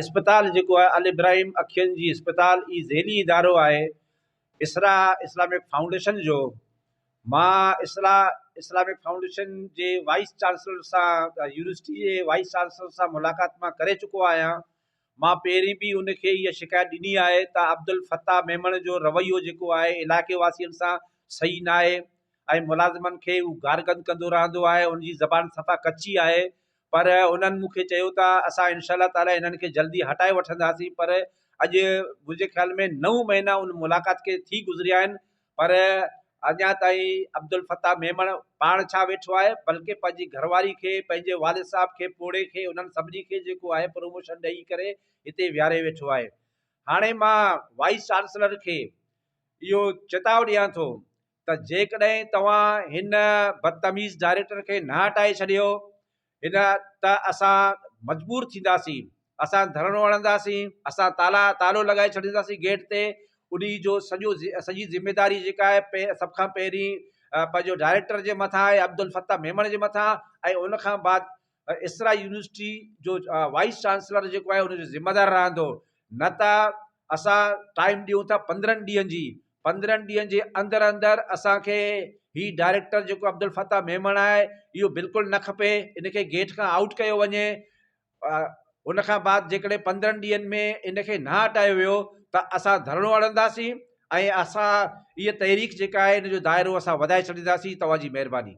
اسپتال جيڪو آهي الابراهيم اکين جي اسپتال هي ذيلي ادارو آهي اسرا اسلامڪ فائونڊيشن جو. مان اسرا اسلامڪ فائونڊيشن جي وائيس چانسلر سان يونيورسٽي جي وائيس چانسلر سان ملاقات مان ڪري چڪو آهيان. مان پهرين به ان کي اها شڪايت ڏني آهي ته عبدالفتاح ميمڻ جو رويو جيڪو آهي علائقي واسين سان صحيح ناهي ۽ ملازمن کي هو گارگند ڪندو رهندو آهي، ان جي زبان صفا ڪچي آهي. پر انهن مون کي چيو ته اسان انشاء الله تعالي هنن کي جلدي هٽائي وٺنداسين، پر اڄ منهنجي خيال ۾ نو مهينا ان ملاقات کي ٿي گذريا آهن، پر اڃا تائين عبدالفتاح ميمڻ پاڻ ڇا ويٺو آهي، بلڪه پنهنجي گهرواري کي، پنهنجي والد صاحب کي، پوڙهي کي، انهن سڀني کي جيڪو آهي پروموشن ڏئي ڪري هتي ويهاري ويٺو آهي. هاڻي مان وائيس چانسلر کي اهو چتاء ڏيان ٿو ته جيڪڏهن توهان هن بدتميز ڊائريڪٽر کي نه هٽائي ڇڏيو هن ته اسان مجبور ٿينداسين، اسان ڌرڻو هڻنداسين، اسان تالا تالو لڳائي ڇڏينداسين گيٽ تي. انهي جو سڄو سڄي ذميداري جيڪا آهي سڀ کان پهرين پنهنجو ڊائريڪٽر جي مٿان آهي عبدالفتاح ميمڻ جي مٿان، ۽ ان کان بعد اسرا يونيورسٽي جو وائيس چانسلر جيڪو آهي ان جو ذميدار رهندو. نه ته اسان ٽائيم ڏيون ٿا 15 ڏينهن جي، 15 ڏينهن جي اندر اندر اسان کي هي ڊائريڪٽر جيڪو عبدالفتاح ميمڻ آهي اهو بلڪل نه کپي، ان کي گيٽ کان آئوٽ ڪيو وڃي. ان کان بعد جيڪڏهن 15 ڏينهن ۾ ان کي نه هٽايو ويو ته اسان ڌرڻو هڻنداسين ۽ اسان هيء تحريڪ جيڪا آهي ان جو دائرو اسان وڌائي ڇڏينداسين. توهان جي مهرباني.